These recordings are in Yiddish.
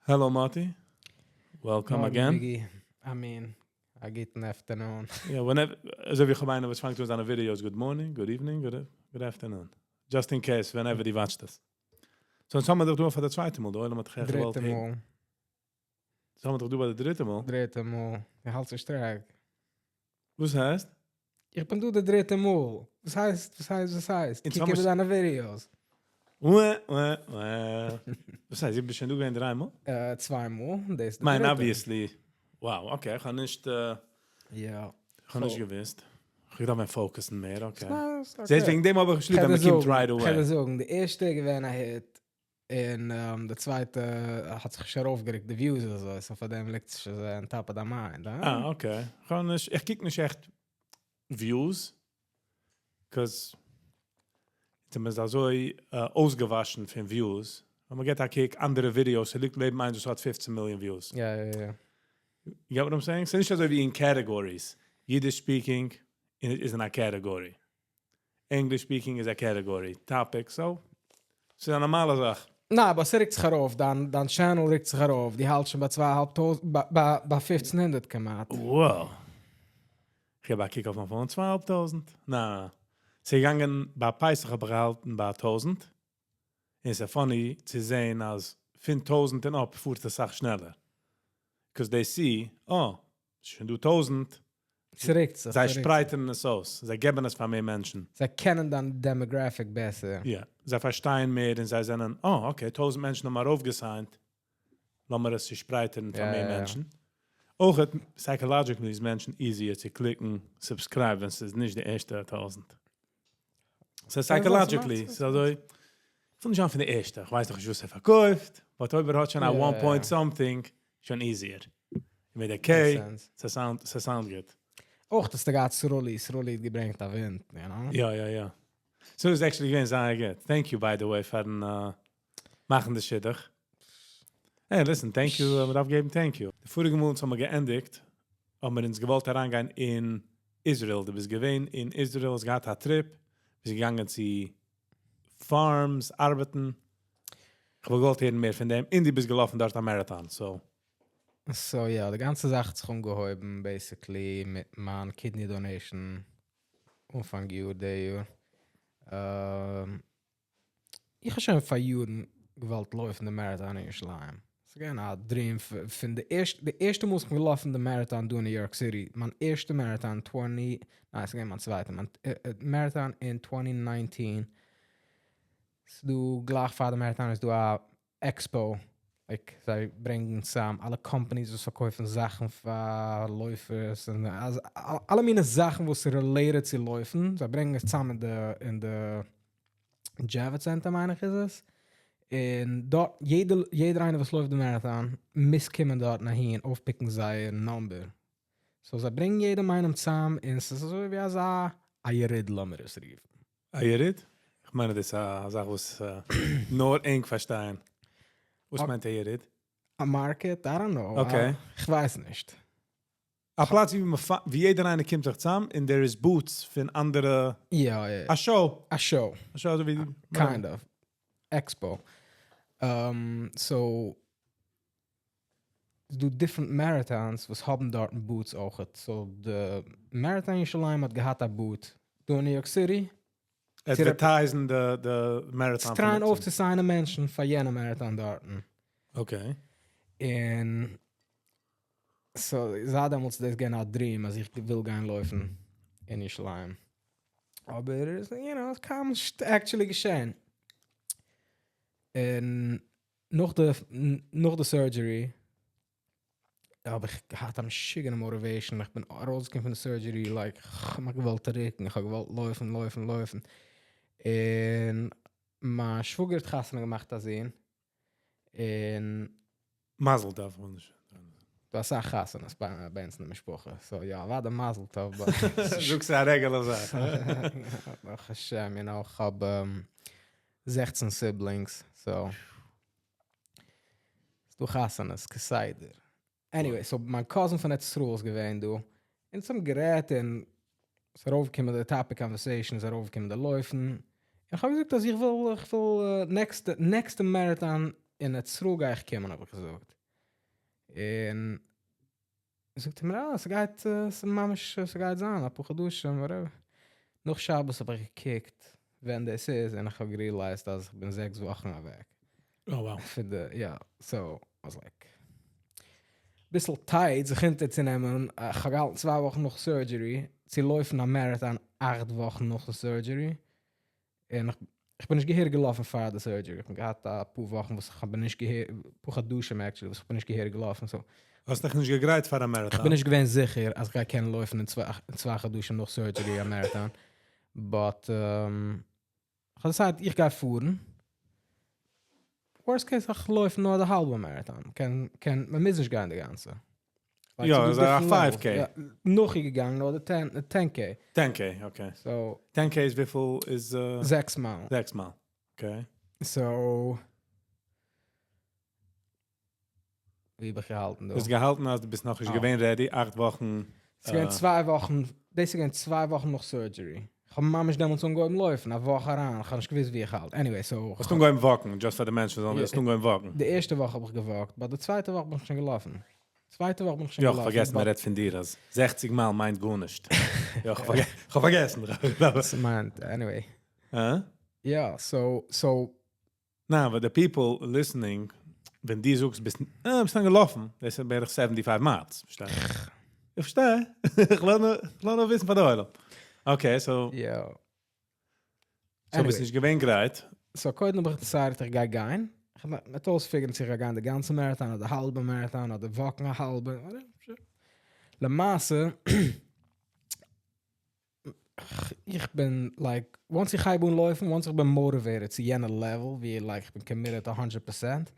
Hello Marty. Welcome מארגן again. Biggie. I mean, א גוטן afternoon. Yeah, whenever, אזוי ווי איך האב איינער וואס פאנגט אן זיינע videos, good morning, good evening, good afternoon. Just in case, whenever די watch ט עס. So, יעצט האבן מיר דאך דא פאר די צווייטע מאל, דער עולם האט געוואלט דריטע הערן. מאל. יעצט האבן מיר דאך דא ביי די דריטע מאל. דריטע מאל. די האלטסט זיך שטארק. וואס הייסט? איך בין דא די דריטע מאל. וואס הייסט, וואס הייסט, וואס הייסט? און קוק איבער דיינע videos. ווע, ווע, ווע. וואס הייסט, איך בין שוין דא געווען דריי מאל? צוויי מאל. דאס איז די מיין, דריטע. Obviously. Wow, okay, איך האב נישט, איך האב נישט געוואוסט. איך דארף מער focus ן מער, okay. זעסט, וועגן דעם האב איך געשריבן, מען קומט right away. איך וועל דיר זאגן, די ערשטע איז געווען א hit, און די צווייטע האט זיך שוין ארויפגערוקט די views אזוי, so פאר דעם ליגט עס שוין אזוי on top of the mind, אה? אה, okay. איך האב נישט, איך קוק נישט עכט views, 'cause מען איז אזוי אויסגעוואשן פון views. ווען מען גיט א קוק אנדערע videos, עס ליגט נעבן איינס, וואס האט 15 מיליאן views. יא. You get what I'm saying? ס'איז נישט אזוי ווי אין categories. Yiddish speaking is in a category. English speaking is a category. Topic, so. ס'איז א נארמאלע זאך. נא, אבער עס רוקט זיך ארויף, דיין channel רוקט זיך ארויף. די האלט שוין ביי 2500, ביי 1500 כמעט. Wow. איך האב א קוק אויף מיין phone, 2500. נא, ס'איז געגאנגען, ביי פסח האב איך געהאלטן ביי 1000. און ס'איז funny צו זען, אז פון 1000 און up פארט עס אסאך שנעלער. Because they see, oh, שוין דא 1000. ס'רוקט זיך. זיי ס'רוקט זיך. שפרייטן עס אויס. זיי געבן עס פאר מער מענטשן. זיי קענען דיין demographic בעסער. יא, זיי פארשטייען מער און זיי זענען, oh, okay, 1000 מענטשן האבן ארויפגע sign ט. לאמיר עס צושפרייטן פאר מער מענטשן. אויך psychologically איז מענטשן easier צו click ן subscribe, ווען עס איז נישט די ערשטע 1000. So psychologically, ס'איז אזוי, איך וויל נישט זיין פון די ערשטע, איך ווייס נאך נישט וואס ער פארקויפט, but אויב ער האט שוין א 1 point something, שוין easier. מיט די K, ס'sound good. אויך דאס געהאט סרולי, סרולי האט געברענגט א ווינט, you know? יא. So it's actually געווען זייער גוט. Thank you, by the way, פארן מאכן די שידוך. Hey, listen, thank you, מען דארף געבן thank you. די פאריגע מאל האבן מיר געענדיגט, האבן מיר אונז געוואלט אריינגיין אין Israel. דו ביסט געווען אין Israel, האסט געהאט א trip, ביסט געגאנגען צו farms, ארבעטן. איך וואלט געוואלט הערן מער פון דעם. און דו ביסט געלאפן דארט א marathon, so. So יא, די גאנצע זאך האט זיך אנגעהויבן, basically, מיט מיין kidney donation אנפאנג יאר, די יאר. איך האב שוין פאר יארן געוואלט לויפן די marathon אין ירושלים. ס'איז געווען א dream פון די ערשטע מאל וואס איך בין געלאפן די marathon דא אין New York City, מיין ערשטע marathon 20, ניין, ס'איז געווען מיין צווייטע, מיין marathon אין 2019. ס'איז דא גלייך פאר די marathon איז דא א expo, like זיי ברענגען צוזאם אלע companies וואס פארקויפן זאכן פאר לויפערס און אלע מיני זאכן וואס איז related צו לויפן, זיי ברענגען עס צוזאם אין די Javits Center, מיין איך איז עס. און דארט, יעדער איינער וואס לויפט די marathon, מוז קומען דארט אהין, אויפ pick ן זייער number. So זיי ברענגען יעדעם איינעם צוזאם און עס איז אזוי ווי אזא א יריד, לאמיר עס רופן. א יריד? איך מיין, דאס איז א זאך וואס נאר ענק פארשטייען. וואס מיינט א יריד? א market? I don't know. איך ווייס נישט. א פלאץ ווי יעדער איינער קומט זיך צוזאם און there is booths פון אנדערע. יא. א show. א show. א show אזוי ווי Kind of. Expo. So, ס'דא different marathons וואס האבן דארט booths אויך. So, די marathon ירושלים האט געהאט א booth דא אין New York City. Advertise ן די marathon. Try ען אויפצו sign ען מענטשן פאר יענע marathon דארט. און so, זייט דעמאלטס איז דאס געווען א dream, אז איך וויל גיין לויפן אין ירושלים. אבער, עס קען נישט actually געשען. און נאך די surgery האב איך געהאט א משוגענע motivation. איך בין ארויסגעקומען פון די surgery, like, איך האב מיך געוואלט רוקן, איך האב געוואלט לויפן, לויפן, לויפן. און מיין שוואגער האט חתונה געמאכט א זון. און מזל טוב, וואונדערשען. דא אסאך חתונות ביי אונז אין די משפחה. So יא, וואדע מזל טוב. זאגסט א regular זאך. ברוך השם, איך האב 16 siblings, so. ס'דא חתונות, כסדר. Anyway, so מיין cousin פון ארץ ישראל איז געווען דא. און צום גערעדט און ס'איז ארויפגעקומען די topic conversation, איז ארויפגעקומען די לויפן. און איך האב געזאגט, אז איך וויל next marathon אין ארץ ישראל גיי איך קומען, האב איך געזאגט. און זאגט ער מיר אה ס'גייט ס'ממש ס'גייט זיין אפאר חדשים whatever. נאך שבת האב איך געקוקט ווען דאס איז און איך האב גערילייזט אז איך בין זעקס וואכן אוועק. Oh wow. פון די יא so I was like ביסל tight זיך אונטערצונעמען איך האב געהאלטן צוויי וואכן נאך surgery צו לויפן א marathon אכט וואכן נאכן surgery און איך בין נישט געהעריג געלאפן פאר די surgery, איך האב געהאט אפאר וואכן וואס איך בין נישט געהעריג, אפאר חדשים actually וואס איך בין נישט געהעריג געלאפן, so. האסט דיך נישט געגרייט פאר א marathon? איך בין נישט געווען זיכער אז איך גיי קענען לויפן אין צוויי חדשים נאך surgery א marathon, but איך האב decided איך גיי פארן, worst case איך לויף נאר די האלבע marathon, קען קען מען מוז נישט גיין די גאנצע. יא, איז א five K. נאך איז געגאנגען נאר די ten K. Ten K, okay. So. Ten K איז וויפיל איז? זעקס מייל. זעקס מייל, okay. So. ווי האב איך געהאלטן דא? האסט געהאלטן אז דו ביסט נאכנישט געווען ready, אכט וואכן. ס'איז געווען צוויי וואכן, דאס איז געווען צוויי וואכן נאך surgery. איך האב ממש דעמאלטס אנגעהויבן לויפן, א וואך אריין, איך האב נישט געוואוסט ווי איך האלט. Anyway, so. האסט אנגעהויבן walk ן, just פאר די מענטשן זאלן וויסן, האסט אנגעהויבן walk ן. די ערשטע וואך האב איך גע walk ט, but די צווייטע וואך בין איך שוין געלאפן. צווייטע וואך בין איך שוין יא, געלאפן. כ'האב פארגעסן מען רעדט פון דיר אז זעכציג מייל מיינט גארנישט. יא, כ'האב פארגעסן. ס'מיינט, anyway. הא? יא, so, so. ניין, אבער די people listening, ווען דו זאגסט ביסט, אה, ביסט נאר געלאפן, דאס איז בערך seventy five miles, פארשטיי? איך פארשטיי, איך לאז נאר, איך לאז נאר וויסן פאר די עולם. Okay, so. יא. So ביסט נישט געווען גרייט. So קודם האב איך decided איך גיי גיין, איך האב מיר אויס figure ן צו איך גיי גיין די גאנצע marathon אדער האלבע marathon אדער walk ן א האלבע, למעשה איך בין like once איך הייב אן לויפן, once איך בין motivated צו יענע level ווי like איך בין committed א הונדרעט percent,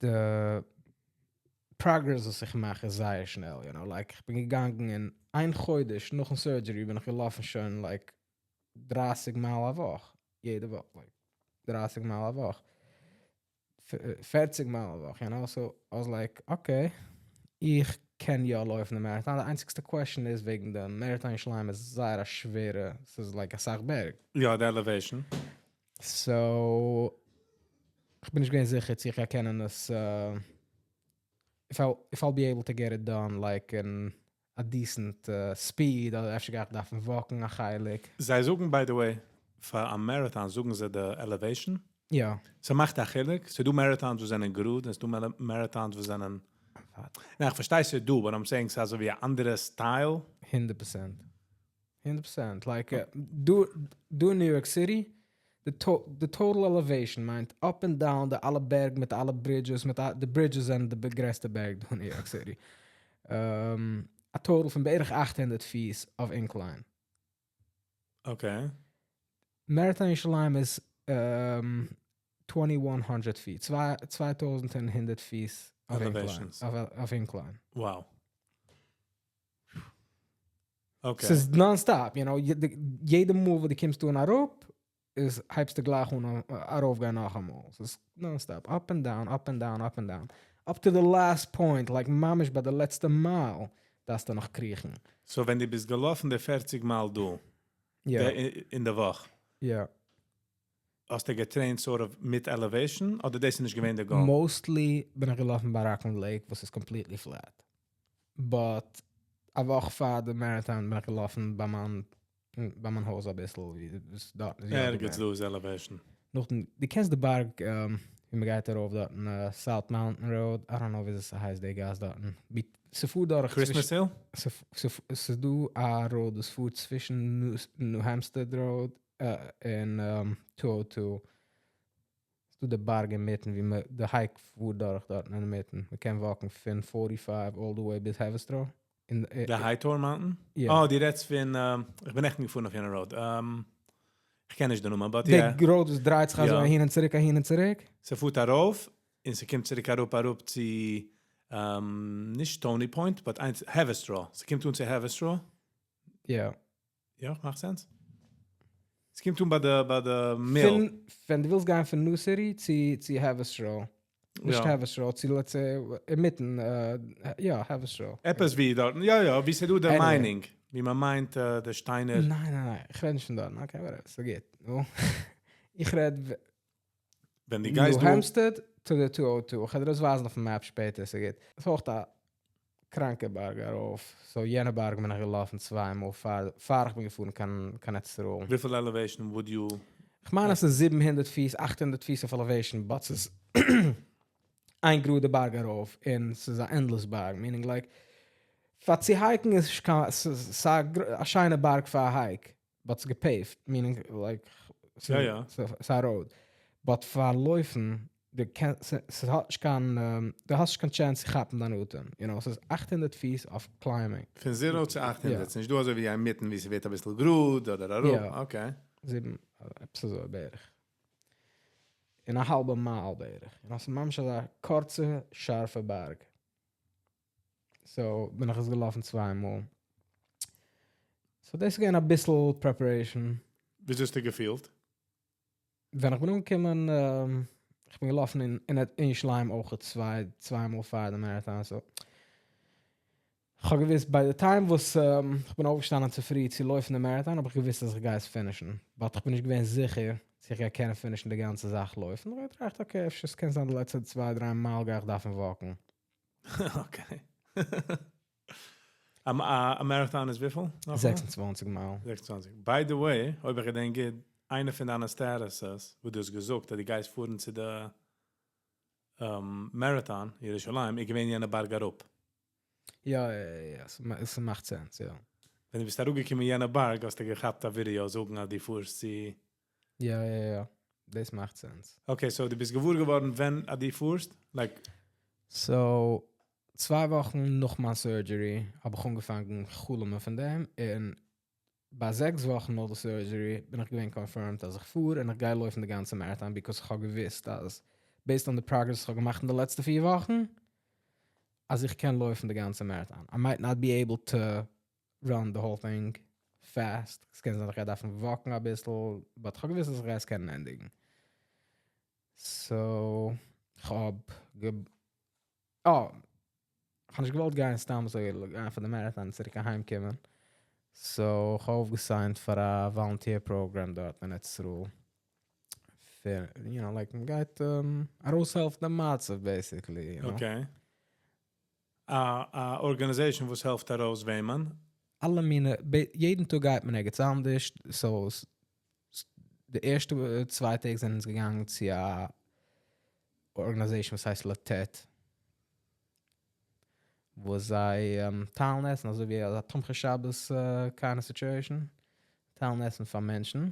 די progress וואס איך מאך איז זייער שנעל, you know, like איך בין געגאנגען אין איין חודש נאכן surgery בין איך געלאפן שוין like דרייסיג מייל א וואך, יעדע וואך, like דרייסיג מייל א וואך, פערציג מייל א וואך, you know, so I was like okay, איך קען יא לויפן די marathon, די איינציגסטע question איז וועגן די marathon ירושלים איז זייער א שווערע, ס'איז like אסאך בערג. יא, די elevation. So, כ'בין נישט געווען זיכער צו איך גיי קענען עס, if I'll be able to get it done like in a decent speed, אדער אפשר גיי איך דארפן walk ן א חלק. זיי זאגן by the way, פאר א marathon זאגן זיי די elevation. יא. ס'מאכט א חילוק? ס'דא marathons וואס זענען גראד און ס'דא marathons וואס זענען. ניין, איך פארשטיי ס'דא, but I'm saying ס'איז אזוי ווי א אנדערע style. הונדערט percent. הונדערט percent. Like, דא דא אין ניו יארק סיטי, די total elevation מיינט up and down די אלע בערג מיט אלע bridges, מיט די bridges זענען די גרעסטע בערג דא אין ניו יארק סיטי. א total פון בערך אַכט הונדערט פיס אויף incline. Okay. Marathon ירושלים איז 2100 feet, 2100 פיס אויף incline. Wow. Okay. ס'איז non-stop, you know, יעדע מאל וואס דו קומסט אן אראפ, איז הייבסטו גלייך אן ארויפגיין נאכאמאל. ס'איז non-stop, up and down, up and down, up and down. Up to the last point, like ממש ביי די לעצטע מייל דארפסטו נאך קריכן. So ווען דו ביסט געלאפן די פערציג מייל דא, אין די וואך, יא. האסטו גע trained sort of מיט elevation, אדער דאס איז נישט געווען די goal? Mostly בין איך געלאפן ביי Rockland Lake וואס איז completely flat. But א וואך פאר די marathon בין איך געלאפן ביי מיין ביי מיין הויז אביסל, ווי דאס דארטן איז יא ערגעץ געווען. דא איז elevation. נאכדעם, דו קענסט די בארג ווי מ'גייט ארויף דארטן, South Mountain Road, I don't know וויאזוי ס'הייסט די גאס דארטן, ווי ס'פארט דורך Christmas Hill? ס'איז דא א road וואס פארט צווישן New Hampstead Road און two o two. ס'איז דא די בארג אינמיטן ווי מ' די hike פארט דורך דארטן אינמיטן, מ'קען walk ן פון forty five all the way ביז Haverstraw. די High Tor Mountain? יא. אה, דו רעדסט פון, איך בין נעכטן געפארן אויף יענע road. איך קען נישט די נאמען, but יא. די road וואס דרייט זיך אזוי אהין און צוריק אהין און צוריק? ס'פארט ארויף און ס'קומט צוריק אראפ אראפ צו, נישט Stony Point, but איינס, Haverstraw. ס'קומט אן צו Haverstraw. יא. יא, מאכט sense. ס'קומט אן ביי די ביי די mill. פון ווען דו ווילסט גיין פון New City צו צו Haverstraw. נישט Haverstraw, צו let's say אינמיטן, יא Haverstraw. עפעס ווי דארטן, יא יא, ווי ס'דא די mining, ווי מען מיינט די שטיינער. ניין ניין ניין, איך רעד נישט פון דארטן, okay whatever, ס'גוט, נו. איך רעד ווען דו גייסט דא. New Hampstead. To the 202. איך וועל דיר דאס ווייזן אויפן map שפעטער, ס'גוט. ס'איז אויך א קראנקע בארג ארויף. So יענע בארג בין איך געלאפן צוויי מאל פאר איך בין געפארן קיין ארץ ישראל. וויפיל elevation would you? איך מיין, עס איז 700 פיס, 800 פיס of elevation, but ס'איז איין גראדע בארג ארויף און ס'איז א endless בארג, meaning like, פאר צו hike ן איז ס'איז א שיינע בארג פאר א hike, but ס'איז גע paved, meaning like, ס'איז א road. But פאר לויפן, ס'האט נישט קיין, דו האסט נישט קיין chance צו כאפן דיין אטעם, ס'איז 800 פיס of climbing. פון 0 צו 800, ס'איז נישט דא אזוי ווי אינמיטן, ווי ס'ווערט א ביסל גראד אדער אראפ, okay. זיבן, עפעס אזוי בערך. אין א האלבע מייל בערך. און דאס איז ממש אזא קורצע, שארפע בארג. So, בין איך עס געלאפן צוויי מאל. So, דאס איז געווען א ביסל preparation. ווי האסטו געפילט? ווען איך בין אנגעקומען, איך בין געלאפן אין ירושלים אויך צוויי מאל פאר די marathon. So, איך האב געוואוסט, by the time וואס איך בין אויפגעשטאנען צו פרי צו לויפן די marathon, האב איך געוואוסט, אז איך גיי עס finish ן. But איך בין נישט געווען זיכער, אז איך גיי קענען finish ן די גאנצע זאך לויפן. איך האב געטראכט, okay, אפשר עס קען זיין די לעצטע 2, 3 מייל גיי איך דארפן walk ן. Okay. א marathon איז וויפיל? 26 מייל. 26. By the way, אויב איך געדענק גוט, איינע פון דיינע statuses, וואו דו האסט געזאגט, אז דו גייסט פארן צו די marathon, ירושלים, איז געווען יענע בארג אראפ. יא, עס מאכט sense, יא. ווען דו ביסט אראפגעקומען יענע בארג, האסטו געכאפט א ווידעא, זאגן, אז דו פארסט צו. יא, דאס מאכט sense. Okay, so דו ביסט געוואר געווארן, ווען אז דו פארסט? Like So, 2 וואכן נאך מיין surgery האב איך אנגעפאנגען חלומ'ען פון דעם. און ביי 6 וואכן נאך די surgery בין איך געווען confirmed, אז איך פאר און איך גיי לויפן די גאנצע marathon, because איך האב געוואוסט, אז based on the progress איך האב געמאכט אין די לעצטע 4 וואכן, אז איך קען לויפן די גאנצע marathon. I might not be able to run the whole thing fast. עס קען זיין, איך גיי דארפן walk ן א ביסל, but איך האב געוואוסט, אז איך גיי עס קענען ענדיגן. So, איך האב גע oh, איך האב נישט געוואלט גיין סתם אזוי גיין פאר די marathon צוריק אהיימקומען. So, איך האב אויפגע sign ט פאר א volunteer program דארט אין ארץ ישראל. פאר, like, מען גייט ארויסהעלפן דעם מצב, basically. Okay. א organization וואס העלפט ארויס וועמען? אלע מיני, יעדן טאג גייט מען ערגעץ אנדערש. So, די ערשטע 2 טעג זענען אונז געגאנגען צו א organization וואס הייסט לתת. וואו זיי טיילן עסן, אזוי ווי א תומכי שבת kind of situation. טיילן עסן פאר מענטשן.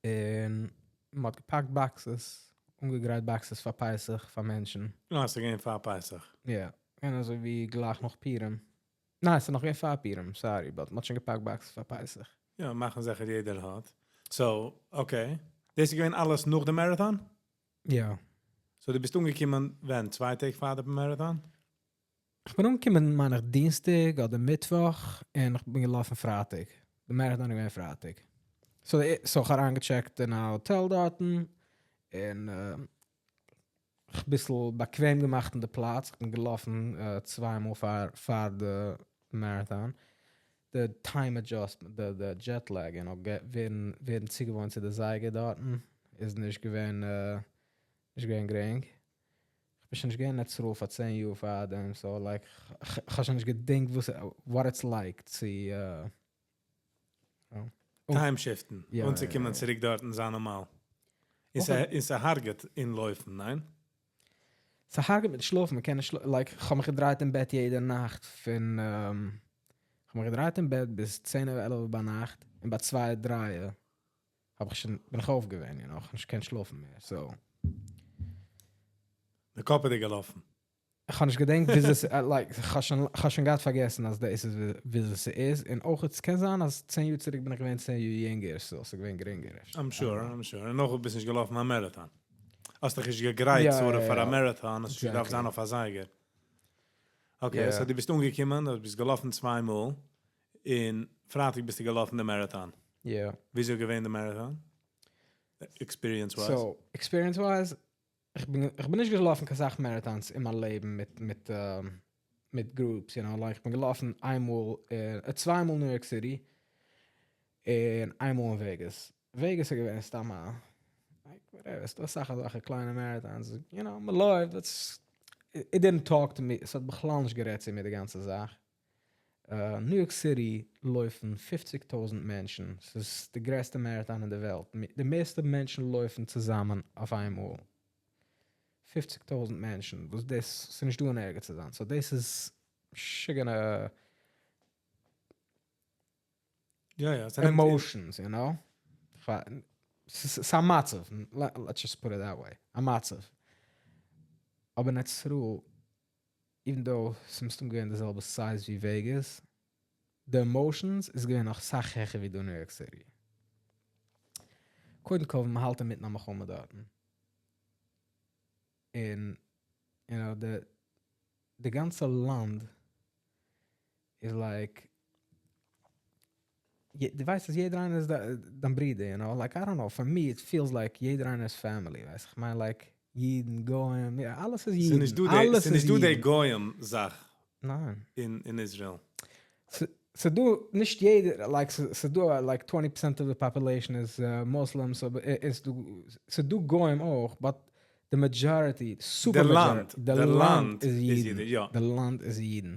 און מען האט געפאקט boxes, אנגעגרייט boxes פאר פסח, פאר מענטשן. נו, ס'איז געווען פאר פסח. יא, און אזוי ווי גלייך נאך פורים. ניין, ס'איז נאך געווען פאר פורים, sorry, but מען האט שוין געפאקט boxes פאר פסח. יא, מאכן זיכער יעדער האט. So, okay. דאס איז געווען אלעס נאך דעם marathon? יא. So, דו ביסט אנגעקומען, ווען? 2 טעג פאר דעם marathon? איך בין אנגעקומען, מיין איך, דינסטאג אדער מיטוואך און איך בין געלאפן פרייטאג. די marathon איז געווען פרייטאג. So, איך האב אריינגעטשעקט אין א האטעל דארטן און א ביסל באקוועם געמאכט אין די פלאץ. איך בין געלאפן צוויי מאל פאר די marathon. The time adjustment, the jet lag, ווערן צוגעוואוינט צו די זייגער דארטן, איז נישט געווען גרינג. איך בין שוין נישט געווען אין ארץ ישראל פאר 10 יאר פאר דעם, so like, איך האב שוין נישט געדענקט, what it's like צו oh. Time shift ן. יא. און צו קומען צוריק דארטן זיין נארמאל. איז א הרג'עט אין לויפן, ניין? ס'הרג'עט מיט שלאפן, מען קען נישט, like, איך האב מיך געדרייט אין בעט יעדע נאכט פון, איך האב מיך געדרייט אין בעט ביז 10 אדער 11 ביינאכט און ביי 2, 3 האב איך שוין, בין איך אויפגעווען, איך האב נישט געקענט שלאפן מער, so. דער קאפ איז דיר געלאפן. איך האב נישט געדענקט, ווי עס, like, איך האב שוין געהאט פארגעסן, אז דאס איז ווי עס איז. און אויך, עס קען זיין, אז 10 יאר צוריק בין איך געווען 10 יאר יונגער, so, עס איז געווען גרינגער. I'm sure, I'm sure. און נאך ביסט נישט געלאפן א marathon. האסט דיך נישט געגרייט יא, so פאר א marathon, האסט נישט געדארפט זיין אויף א זייגער. Okay, so דו ביסט אנגעקומען, דו ביסט געלאפן צוויי מאל. און פרייטאג ביסטו געלאפן די marathon. Yeah. ווי איז געווען די marathon? Experience wise. So, experience wise, איך בין נישט געלאפן קיין סאך marathons אין מיין לעבן מיט groups, like איך בין געלאפן איינמאל, צוויי מאל New York City און איינמאל אין Vegas. Vegas איז געווען סתם א, like, Whatever, ס'דא אסאך אזעלכע קליינע marathons, you know, מ'לויפט, that's, it didn't talk to me, ס'האט בכלל נישט גערעדט צו מיר די גאנצע זאך. ניו יארק סיטי לויפן פופציג טויזנט מענטשן, ס'איז די גרעסטע marathon אין די וועלט, די מערסטע מענטשן לויפן צוזאמען אויף איינמאל, פופציג טויזנט מענטשן, וואס דאס ס'איז נישט דא אין ערגעץ אזאנס, so דאס איז משוגענע יא יא, emotions, you know, ס'איז א מצב, let's just put it that way, א מצב. אבער אין ארץ ישראל, even though ס'איז מסתם געווען די זעלבע size ווי וועגאס, די emotions איז געווען נאך סאך העכער ווי דא אין ניו יארק סיטי. קודם כל ווען מ'האלט אינמיטן א מלחמה דארטן, און you know די די גאנצע לאנד איז like, דו ווייסט אז יעדער איינער איז דיין ברודער, you know, like I don't know, for me it feels like יעדער איינער איז family, ווייסט איך מיין like אידן, גוים, יא אלעס איז אידן, אלעס איז אידן. ס'נישט דא די גוים זאך אין איזרעיל. ס'דא נישט יעדער, like ס'דא like twenty percent of the population איז Muslims, איז דא, ס'דא גוים אויך, but די majority, super majority, די לאנד איז אידן, די לאנד איז אידן.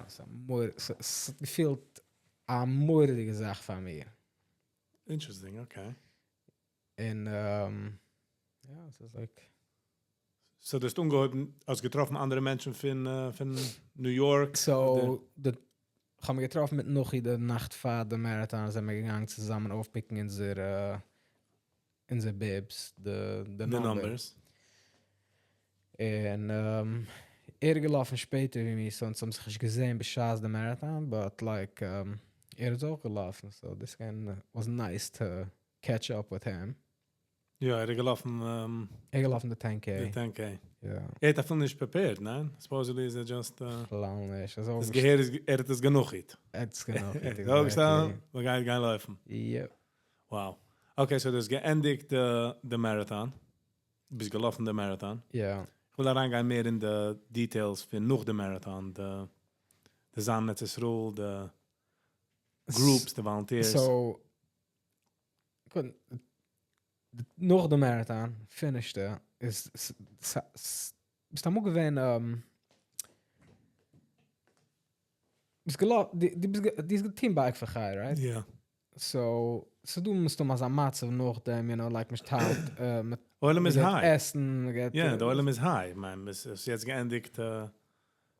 ס'האט געפילט א מורא'דיגע זאך פאר מיר. Interesting, okay. און יא, ס'איז like. So דו האסט אנגעהויבן, האסט געטראפן אנדערע מענטשן פון פון ניו יארק? So, די, כ'האב מיר געטראפן מיט נחי די נאכט פאר די marathon, זענען מיר געגאנגען צוזאמען אויפפיקן אונזער אונזער bibs, די די numbers. און ער איז געלאפן שפעטער ווי מיר, so אונז האבן זיך נישט געזען בשעת די marathon, but like ער איז אויך געלאפן, so דאס געווען was nice to catch up with him. יא, ער איז געלאפן. ער איז געלאפן די ten K. די ten K. יא. ער האט אפילו נישט prepared, ניין? Supposedly איז ער just. בכלל נישט. עס געהער איז, ער האט עס גענאכיט. ער האט עס גענאכיט, exactly. ער האט אויפגעשטאנען, מ'גייט גיין לויפן. Yep. Wow. Okay, so דו האסט געענדיגט די marathon. ביסט געלאפן די marathon. יא. איך וויל אריינגיין מער אין די details פון נאך די marathon, די די זיין אין ארץ ישראל, די groups, די volunteers. So, קודם, נאך די marathon, finished איז, ביסט אמאל געווען, ביסט געלאפן, דו ביסט דו האסט געטון Bike for Chai, right? יא. So, ס'דא מסתמא אזא מצב נאכדעם, you know, like מ'שטייט, עולם איז מ'גייט עסן, מ'גייט. יא, די עולם איז high, כ'מיין, ס'איז יעצט געענדיגט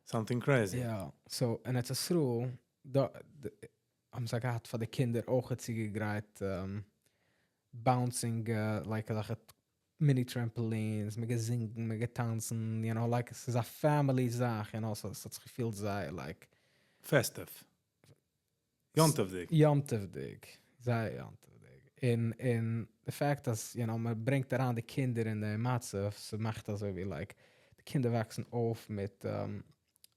something crazy. יא, so אין ארץ ישראל, דא, האבן זיי געהאט פאר די קינדער אויכעט צוגעגרייט bouncing, like אזעלכע mini trampolines, מ'האט געזינגען, מ'האט געטאנצן, you know, like ס'איז א family זאך, you know, ס'האט זיך געפילט זייער like. Festive. יום טוב'דיג. יום טוב'דיג. זייער יום טוב'דיג. און און די fact אז you know מ'ברענגט אריין די קינדער אין די מצב, ס'מאכט אזוי ווי like די קינדער וואקסן אויף מיט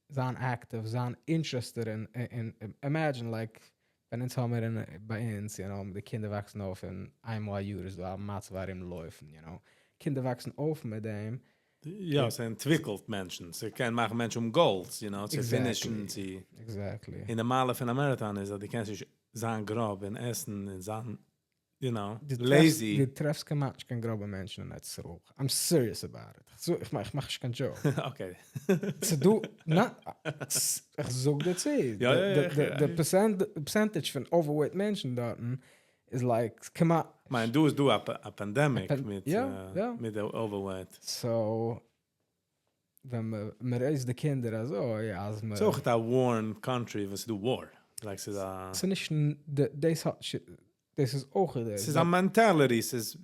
זיין active, זיין interested אין אין imagine like ווען אונז האמיר אין ביי אונז you know די קינדער וואקסן אויף און איינמאל א יאר איז דא א מצב ארום לויפן you know, קינדער וואקסן אויף מיט דעם. יא, ס'אנטוויקלט מענטשן, ס'קען מאכן מענטשן האבן goals, you know, צו פינישן, צו. Exactly. און די מעלה פון א marathon איז אז דו קענסט נישט זיין גראב און עסן און זיין, you know, lazy. דו טרעפסט כמעט נישט קיין גראבע מענטשן אין ארץ ישראל. I'm serious about it. איך מאך נישט קיין joke. Okay. ס'דא, נא, איך זאג דיר צו. די percentage פון overweight מענטשן דארטן איז like כמעט. כ'מיין דא איז דא א pandemic מיט די overweight. So ווען מען raise ט די קינדער אזוי אז מען. ס'איז אויך א war country וואס איז דא war. Like ס'איז א. ס'איז נישט דאס האט נישט דאס איז אויך דאס. ס'איז א mentality ס'איז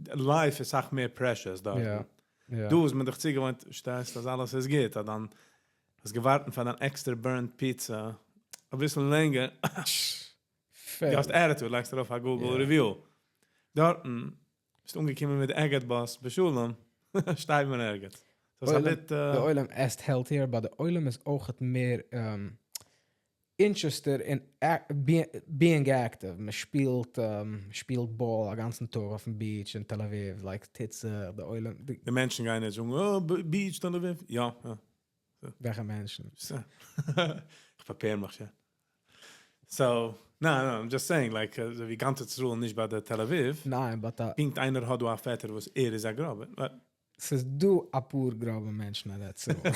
life איז סאך מער precious דארטן. דא איז מען דאך צוגעוואוינט שטייסט אז אלעס איז גוט אז דיין האסט געווארטן פאר דיין extra burnt pizza אביסל לענגער. דו האסט attitude לייגסט ארויף א Google review. דארטן ביסט אנגעקומען מיט אגד באס בשלום, שטייט מען ערגעץ. די עולם עסט healthier, but די עולם איז אויכעט מער interested אין being active, מען שפילט שפילט באל א גאנצן טאג אויפן beach אין תל אביב, like טוט זיך די עולם. די מענטשן גייען יעצט זאגן אה beach תל אביב, יא יא. וועלכע מענטשן? איך prepare מיך שוין. So, ניין, ניין, I'm just saying, like, אזוי ווי גאנץ ארץ ישראל נישט ביי די תל אביב. ניין, but א. פונקט איינער האט דא א פעטער וואס ער איז א גראבער. ס'איז דא אפאר גראבע מענטשן אין ארץ ישראל.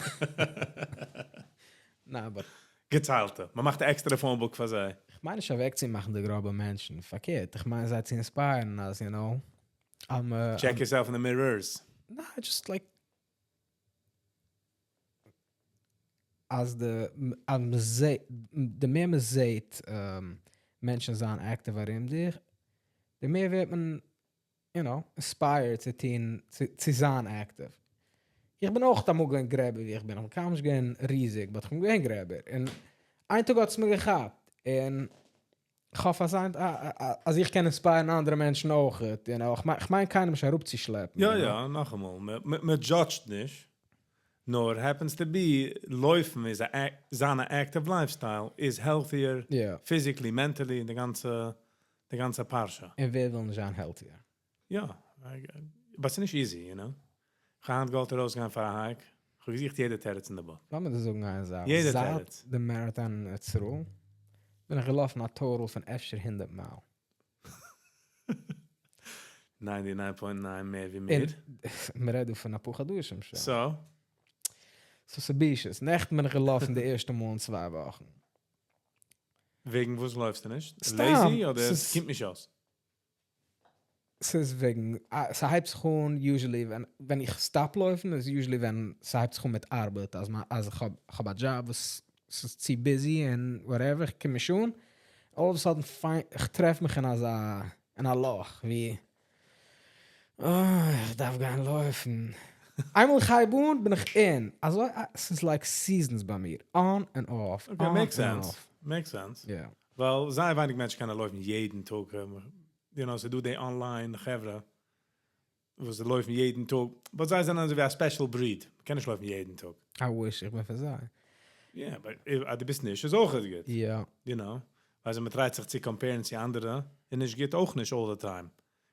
ניין, but. געציילטע. מ'מאכט א עקסטערע phone book פאר זיי. כ'מיין נישט אוועקצומאכן די גראבע מענטשן, פארקערט, איך מיין זיי צו inspire ן אז, you know, I'm a. Check yourself in the mirrors. ניין, just like. אז די אז מ'זעהט, די מער מ'זעהט מענטשן זיין active ארום דיך, די מער ווערט מען, you know, inspired צו טון, צו זיין active. איך בין אויך אמאל געווען גרעבער ווי איך בין, איך בין קיינמאל נישט געווען ריזיג, but איך בין געווען גרעבער, און איין טאג האט עס מיר געכאפט, און כ'האף אז אז איך קען inspire ן אנדערע מענטשן אויכעט, you know, כ'מיין קיינעם נישט אראפצושלעפן. יא יא, נאכאמאל, מען judge ט נישט, נאר happens to be, לויפן איז א, זיין א active lifestyle איז healthier, physically, mentally, די גאנצע, די גאנצע פרשה. און ווער וויל נישט זיין healthier? יא, but ס'נישט easy, you know. כ'האב היינט געוואלט ארויסגיין פאר א hike, כ'האב געזוכט יעדע תירוץ אין די book. לאמיר דיר זאגן איין זאך, יעדע זייט תירוץ. די marathon אין ארץ ישראל בין איך געלאפן א total פון אפשר 100 מייל. 99.9 מער ווי מיר. און מ'רעדט דא פון אפאר חדשים שוין. So? So ס'בישות. נעכטן בין איך געלאפן די ערשטע מאל אין 2 וואכן. וועגן וואס לויפסטו נישט? סתם. Lazy אדער עס קומט נישט אויס? ס'איז וועגן, ס'הייבט זיך אן usually ווען, ווען איך stop לויפן איז usually ווען ס'הייבט זיך אן מיט ארבעט, אז מע, אז איך האב, איך האב א דזשאב וואס ס'איז צו busy און whatever, איך קום נישט אן. All of a sudden איך טרעף מיך אין אזא, אין א לאך, ווי, אה, איך דארף גיין לויפן. איינמאל איך הייב אן, בין איך אין. אזוי, ס'איז like seasons ביי מיר. On and off. Okay, makes sense. Makes sense. Yeah. ווייל זייער ווייניג מענטשן קענען לויפן יעדן טאג. You know, ס'דא די online חברה, וואס זיי לויפן יעדן טאג. But זיי זענען אזוי ווי א special breed. מ'קען נישט לויפן יעדן טאג. I wish איך בין פון זיי. Yeah, but אז דו ביסט נישט, איז אויך גוט. Yeah. You know? ווייל מען try ט זיך צו compare ן צו אנדערע, איז נישט גוט אויך נישט all the time.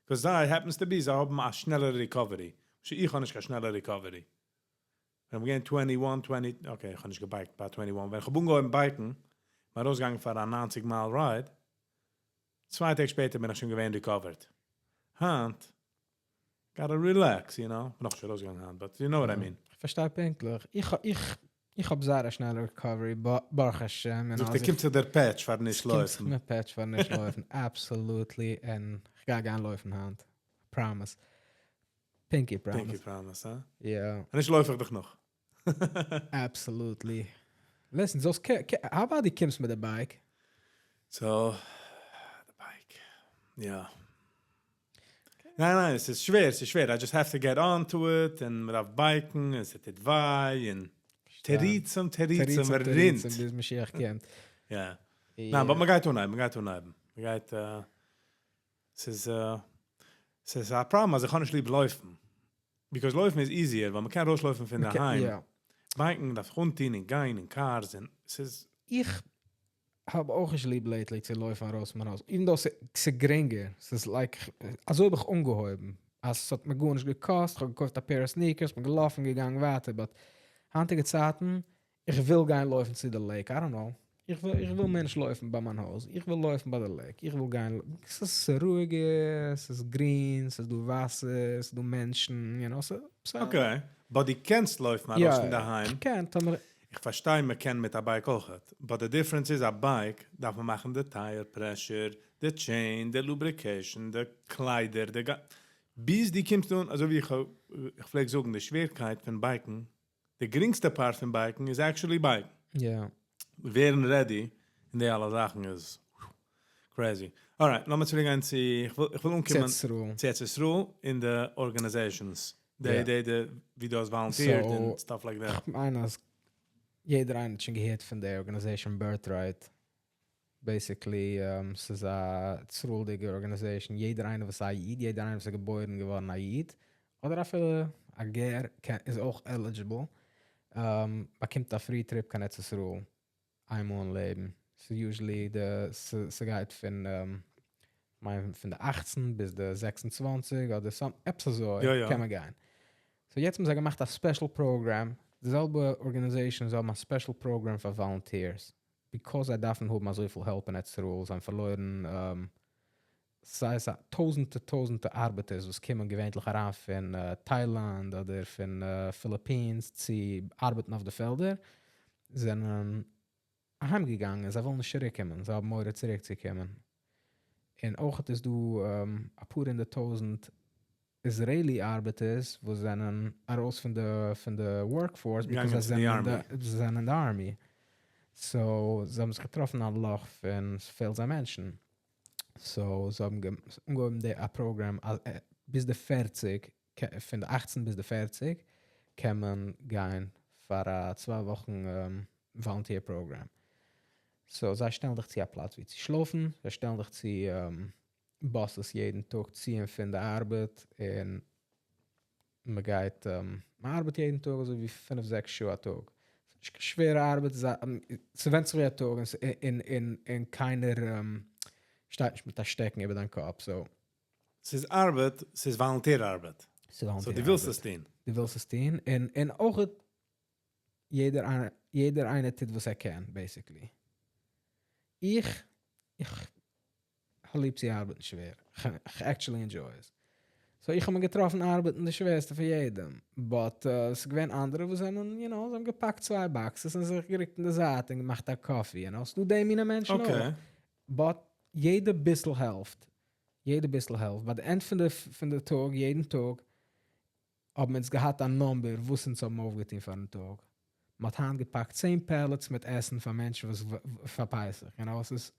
Because זיי happens to be, זיי האבן א שנעלערע recovery. איך האב נישט קיין שנעלע recovery. ווען מיר גייען 21, 20, okay, איך האב נישט גע bike ט ביי 21. ווען איך האב אנגעהויבן bike ן, בין ארויסגעגאנגען פאר א 90 מייל ride, 2 טעג שפעטער בין איך שוין געווען recovered. היינט, gotta relax, you know. נאך נישט ארויסגעגאנגען היינט, but you know what I mean. איך פארשטיי פונקטליך. איך האב זייער א שנעלע recovery, ברוך השם. זאגט ער, קומט צו דער פעטש פאר נישט לויפן. קומט מיר פעטש פאר נישט לויפן, absolutely. און איך גיי גיין לויפן היינט. Promise. Pinky promise. Pinky promise, huh? Yeah. און נישט לויף איך דיך נאך. Absolutely. Listen, so, how about דו קומסט מיט די bike? So, the bike. Yeah. ניין, ניין, עס איז שווער, עס איז שווער. I just have to get on to it, און מען דארף bike ן, עס טוט וויי, און תירוצים, תירוצים, מען רינט. ביז משיח קומט. Yeah. ניין, אבער מען גייט אנהייבן, מען גייט אנהייבן. מען גייט, עס איז א פראבלעם, אז איך קען נישט ליב לויפן. Because לויפן איז easier, ווייל מען קען ארויסלויפן פון דערהיים. Bike ן דארף אנטון און גיין אין cars, און עס איז. איך האב אויך נישט ליב lately צו לויפן ארויס פון הויז. Even though ס'איז גרינגער. ס'איז like, אזוי האב איך אנגעהויבן. אז עס האט מיר גארנישט געקאסט, איך האב געקויפט א pair of sneakers, בין געלאפן, געגאנגען ווייטער. But היינטיגע צייטן, איך וויל גיין לויפן צו די lake. I don't know. איך וויל מער נישט לויפן ביי מיין הויז. איך וויל לויפן ביי די lake. איך וויל גיין, עס איז רואיגער, עס איז גרין, עס איז דא וואסער, עס איז דא מענטשן, you know, so. Okay. But דו קענסט לויפן ארויס פון דערהיים. איך קען, טאמער. איך פארשטיי, מען קען מיט א bike אויך. But the difference is, א bike דארף מען מאכן די tire pressure, the chain, the lubrication, the קליידער, די ביז דו קומסט אן, אזוי ווי איך פלעג זאגן, די שווערקייט פון bike ן, די גרינגסטע part פון bike ן איז actually bike ן. ווערן ready, און די אלע זאכן איז crazy. Alright, לאמיר צוריקגיין צו, איך וויל אנקומען צו ארץ ישראל אין די organizations. די, ווי דו האסט volunteered and stuff like that. איך מיין אז יעדער איינער האט שוין געהערט פון די organization Birthright. Basically, ס'איז א ישראל'דיגע organization. יעדער איינער וואס איז א איד, יעדער איינער וואס איז געבוירן געווארן א איד, אדער אפילו א גר איז אויך eligible, באקומט א free trip קיין ארץ ישראל איינמאל אין לעבן. So usually די ס'גייט פון מיין פון די 18 ביז די 26 אדער some עפעס אזוי קען מען גיין. So יעצט האבן זיי געמאכט א special program, די זעלבע organization זיי האבן א special program פאר volunteers. because זיי דארפן האבן אזויפיל help אין ארץ ישראל, זיי האבן פארלוירן סיי סיי טויזנטע טויזנטע ארבעטערס וואס קומען געווענטליך אריין פון טיילאנד אדער פון פיליפינס צו ארבעטן אויף די פעלדער, זענען אהיים געגאנגען, זיי ווילן נישט צוריק קומען, זיי האבן מורא צוריק צו קומען. און אויך איז דא אפאר הונדערט טויזנט Israeli ארבעטערס וואס זענען ארויס פון די פון די workforce because געגאנגען זיי צו די זענען army. זיי זענען אין די army. So זיי האבן זיך געטראפן א לאך פון ס'פעלט זיי מענטשן. So זיי האבן אנגעהויבן די א program אז ביז די 40, פון די 18 ביז די 40 קען מען גיין פאר א 2 וואכן volunteer program. So זיי שטעלן דיך צו א פלאץ ווי צו שלאפן, זיי שטעלן דיך צו buses יעדן טאג צו און פון די ארבעט, און מען גייט, מען ארבעט יעדן טאג אזוי ווי 5, 6 שעה א טאג. נישט קיין שווערע ארבעט, ס'ווענדט זיך ווי א טאג, און קיינער שטייט נישט מיט א שטעקן איבער דיין קאפ, so. ס'איז ארבעט, ס'איז volunteer ארבעט. ס'איז So volunteer דו ווילסט ארבעט. עס טון. דו ווילסט עס טון, און אויך יעדער איינער טוט וואס ער קען, basically. איך האב ליב צו ארבעטן שווער. איך actually enjoy עס. So איך האב מיר געטראפן ארבעטן די שווערסטע פון יעדעם. But עס איז געווען אנדערע וואס זענען, זיי האבן געפאקט צוויי boxes און זיך גערוקט אין די זייט און געמאכט א coffee. ס'דא די מינע מענטשן אויך. But יעדע ביסל העלפט. יעדע ביסל העלפט. ביי די end פון די טאג, יעדן טאג, האבן אונז געהאט א number, וואס אונז האבן אויפגעטון פארן טאג. מען האט היינט געפאקט 10 pallets מיט עסן פאר מענטשן וואס פאר פסח. עס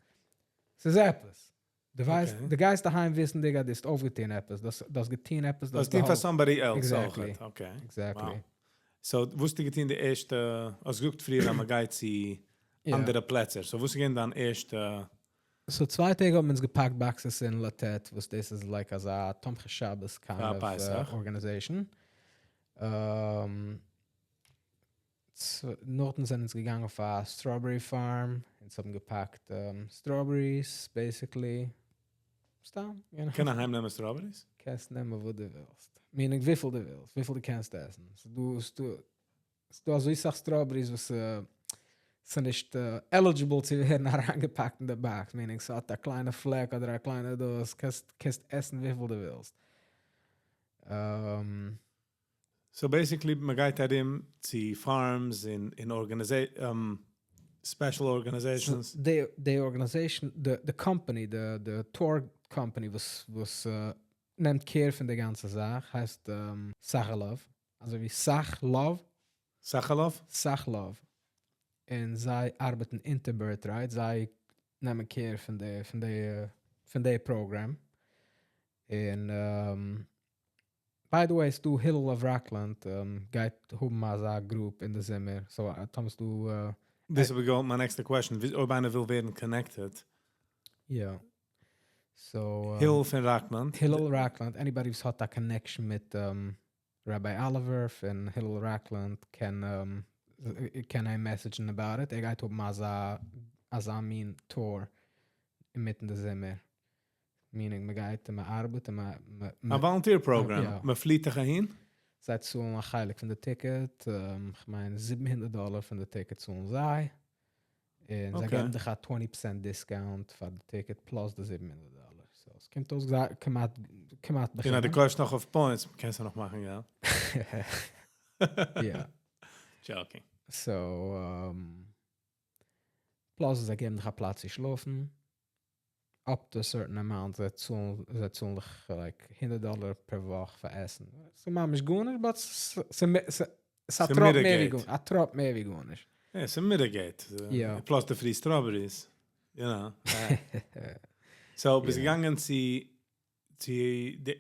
איז עפעס. דו ווייסט, דו גייסט אהיים וויסנדיג אז דו האסט אויפגעטון עפעס, דו האסט געטון עפעס, דו האסט האסט געטון פאר געהאלפן. somebody else Exactly. אויכעט. Okay. Exactly. Wow. So, וואס האסטו געטון די ערשטע, האסט געזאגט פריער, אז מען גייט צו אנדערע פלעצער. So, וואס איז געווען דיין ערשטע? So, 2 טעג האבן אונז געפאקט boxes אין לתת, וואס דאס איז like אזא תומכי שבת kind פאר of פסח. organization. נאכדעם זענען אונז געגאנגען אויף א strawberry farm, אונז האבן געפאקט strawberries, basically. סתם, you know. קען איך אהיימנעמען strawberries? קענסט נעמען וואס דו ווילסט. Meaning וויפיל דו ווילסט, וויפיל דו קענסט עסן. ס'דא אזוי סאך strawberries וואס ס'איז נישט eligible צו ווערן אריינגעפאקט אין די box. Meaning ס'האט א קליינע פלעק אדער א קליינע דאס, קענסט עסן וויפיל דו ווילסט. So basically, מען גייט ארום צו farms אין special organizations. So the organization, the company, the tour company וואס נעמט care פון די גאנצע זאך, הייסט Sachalov. אזוי ווי Sachlove. Sachalov? Sachlove. און זיי ארבעטן אונטער Birthright, זיי נעמען care פון די program. און by the way, ס'דא Hillel of Rockland, גייט האבן אזא group אין די זומער. So, טאמער דו This will go my next question. אויב איינער וויל ווערן connected. Yeah. So Hillel פון Rockland. Hillel Rockland. Anybody וואס האט א connection מיט Rabbi Oliver פון Hillel Rockland קען אים message ן about it. ער גייט האבן אזא מין tour אינמיטן די זומער. Meaning, מען גייט און מען ארבעט און מען א volunteer program. Ja. מען פליט דאך אהין? זיי צאלן א חלק פון די ticket, איך מיין 700 דאלאר פון די ticket צאלן זיי. און זיי געבן דיך א 20% discount פאר די ticket plus די 700 דאלאר. So, עס קומט אויס כמעט און אז דו בחינם. קויפסט נאך אויף points, קענסטו נאך מאכן געלט. Yeah. Joking. So, plus זיי געבן דיך א פלאץ צו שלאפן. Up to a certain amount, זיי צאלן דיך like 100 דאלאר per וואך פאר עסן. So, ממש גארנישט, but ס'איז א ס'איז טראפ מער ווי mitigate. א טראפ מער ווי גארנישט. Yeah, ס'mitigate. Plus the free strawberries. So, ביסט געגאנגען צו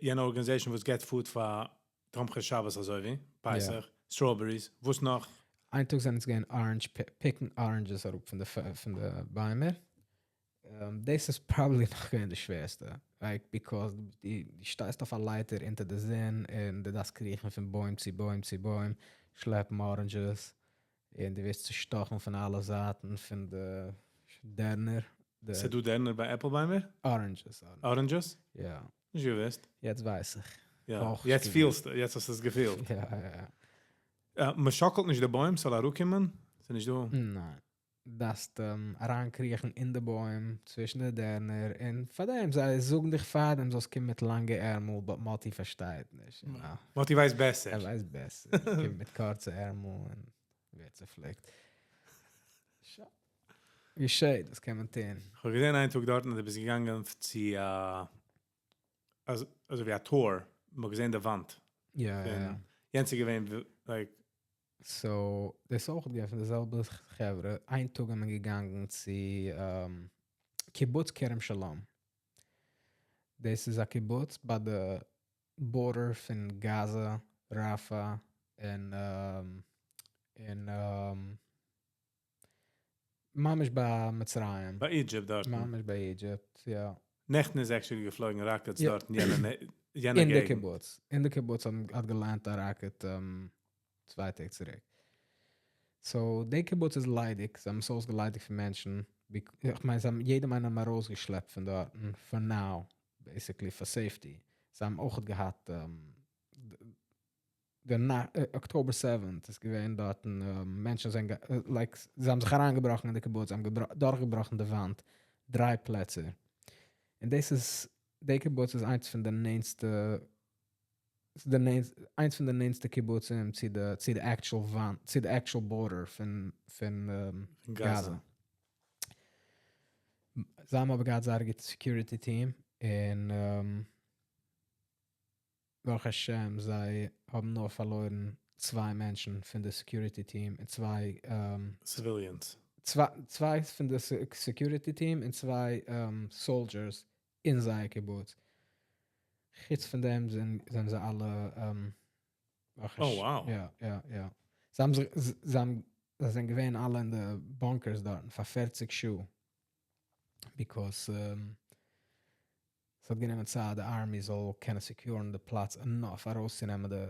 יענע organization וואס געט food פאר תומכי שבת אזוי ווי, פסח, strawberries, וואס נאך? איין טאג זענען אונז געגאנגען orange pick ן oranges אראפ פון די ביימער. דאס איז probably נאך געווען די שווערסטע. Like, because דו שטייסט אויף א לייטער אונטער די זון און דו דארפסט קריכן פון בוים צו בוים צו בוים, שלעפן oranges און דו ווערסט צושטאכן פון אלע זייטן פון די דערנער. די ס'איז דא דערנער ביי עפל ביימער? Oranges. Oranges? Ja. נישט געוואוסט. יעצט ווייס איך. Ja. אויך יעצט געוואוסט. פילסטו, יעצט האסטו עס געפילט. Ja. מען שאקלט נישט די בוים, זאל ער אראפקומען? איז נישט דא? ניין. דארפסט אריינקריכן אין די בוים צווישן די דערנער, און פארדעם זיי זאגן דיך פארדעם זאלסט קומען מיט לאנגע ערמל, but מאטי פארשטייט נישט, you know. מאטי ווייסט בעסער. ער ווייסט בעסער, קומט מיט קורצע ערמל און ווערט צופליקט. שוין. געשעט, וואס קען מען טון? כ'האב געזען איין טאג דארטן אז דו ביסט געגאנגען צו א אזוי ווי א tour, מ'האט געזען די וואנט. יא יא יא. יענץ איז געווען like. So דאס איז אויך געווען פון די זעלבע חברה, איין טאג איז מען געגאנגען צו קיבוץ כרם שלום, דאס איז א קיבוץ ביי די border פון גאזא, ראפא, און און ממש ביי מצרים. ביי Egypt דארטן. ממש ביי Egypt, יא. נעכטן איז actually געפלויגן rockets דארטן יענע יענע געגנט. אין די קיבוץ. אין די קיבוץ האט גע land ט א rocket 2 טעג צוריק. So די קיבוץ איז ליידיג, זיי האבן עס אויסגעליידיגט פון מענטשן. איך מיין זיי האבן יעדעם איינעם ארויסגעשלעפט פון דארטן for now, basically פאר safety. זיי האבן אויך געהאט די October 7th איז געווען דארטן מענטשן זענען like זיי האבן זיך אריינגעבראכן אין די קיבוץ, זיי האבן דורכגעבראכן די וואנט דריי פלעצער. און דאס איז, די קיבוץ איז איינס פון די נענסטע, איינס פון די נענסטע קיבוצים צו די צו די actual וואנט, צו די actual border פון פון גאזא. זיי האבן אבער געהאט זייער א גוטע security team, און ברוך השם זיי האבן נאר פארלוירן צוויי מענטשן פון די security team און צוויי civilians. צוויי פון די security team און צוויי soldiers אין זייער קיבוץ. חוץ פון דעם זענען זיי אלע ברוך השם. Oh wow. יא יא יא. זיי האבן זיך זיי האבן זיי זענען געווען אלע אין די bunkers דארטן פאר 40 שעה. Because ס'האט גענומען צייט די army זאל קענען secure ן די פלאץ enough ארויסצונעמען די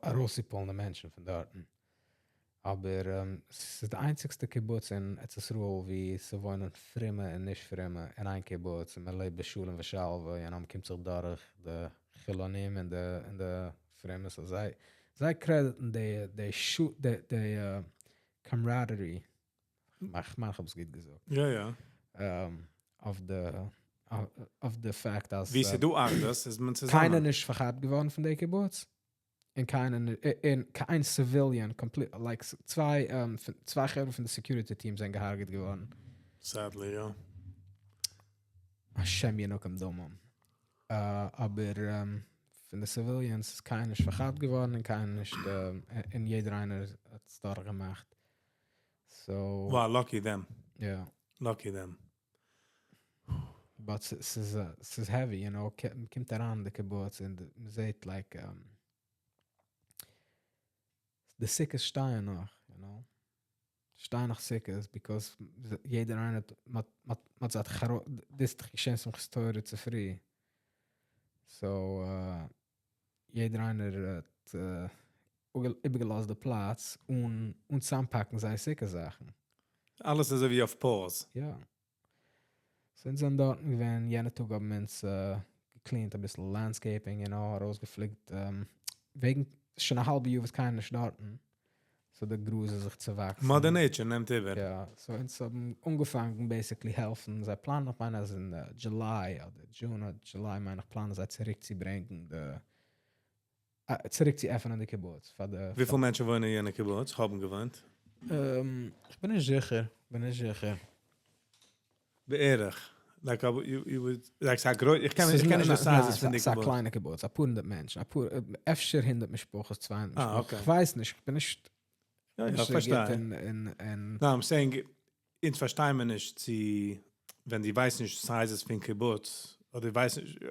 ארויסצו pull ן די מענטשן פון דארטן. אבער ס'איז די איינציגסטע קיבוץ אין ארץ ישראל ווי ס'וואוינען פרומע און נישט פרומע אין איין קיבוץ און מ'לעבט בשלום ושלווה און מ'קומט זיך דורך די חילונים און די און די פרומע so זיי זיי credit ן די די די camaraderie איך מיין איך האב עס גוט געזאגט. יא יא. אויף די אויף די fact אז. ווי ס'איז דא אחדות איז מען צוזאמען. קיינער נישט פארכאפט געווארן פון די קיבוץ, און קיינער און קיין civilian complete like צוויי צוויי חברה פון די security team זענען געהארגעט געווארן. Sadly יא. השם ינקם דמם. אבער פון די civilians איז קיינער נישט פארכאפט געווארן און קיינער נישט און יעדער איינער האט עס דורכגעמאכט. So. Wow, lucky them. יא. Lucky them. But ס'איז ס'איז heavy, you know, מ'קומט אריין אין די קיבוץ און מ'זעט like די סוכות שטייען נאך, you know. שטייען נאך סוכות because יעדער איינער האט מ'האט זיי דאס איז דאך געשען שמחת תורה צופרי. So יעדער איינער האט איבערגעלאזט די פלאץ אן אן צוזאמפאקן זייער סוכה זאכן. אלעס איז אזוי ווי אויף pause. יא. So אונז זענען דארטן געווען, יענע טאג האבן אונז גע clean ט אביסל landscaping, you know, ארויסגעפליקט, וועגן שוין א האלבע יאר וואס קיינער נישט דארטן, so די גראז איז זיך צעוואקסן. Mother Nature נעמט איבער. יא, so אונז האבן אנגעפאנגען basically העלפן, זיי פלאנען איך מיין אז אין July אדער June אדער July מיין איך פלאנען זיי צוריק צו ברענגן די, צוריק צו עפענען די קיבוץ פאר די. וויפיל מענטשן וואוינען אין יענע קיבוץ, האבן געוואוינט? איך בין נישט זיכער, בין נישט זיכער. בערך, like you would, like ס'איז א גרוי, איך קען איך קען נישט די sizes פון די קיבוץ. ס'איז א קליינע קיבוץ, אפאר הונדערט מענטשן, אפאר, אפשר 100 משפחות, 200 משפחות, איך ווייס נישט, איך בין נישט יא יא, כ'פארשטיי. No, I'm saying, אונז פארשטיי מיר נישט צו, ווען דו ווייסט נישט sizes פון קיבוץ, אדער ווייסט נישט,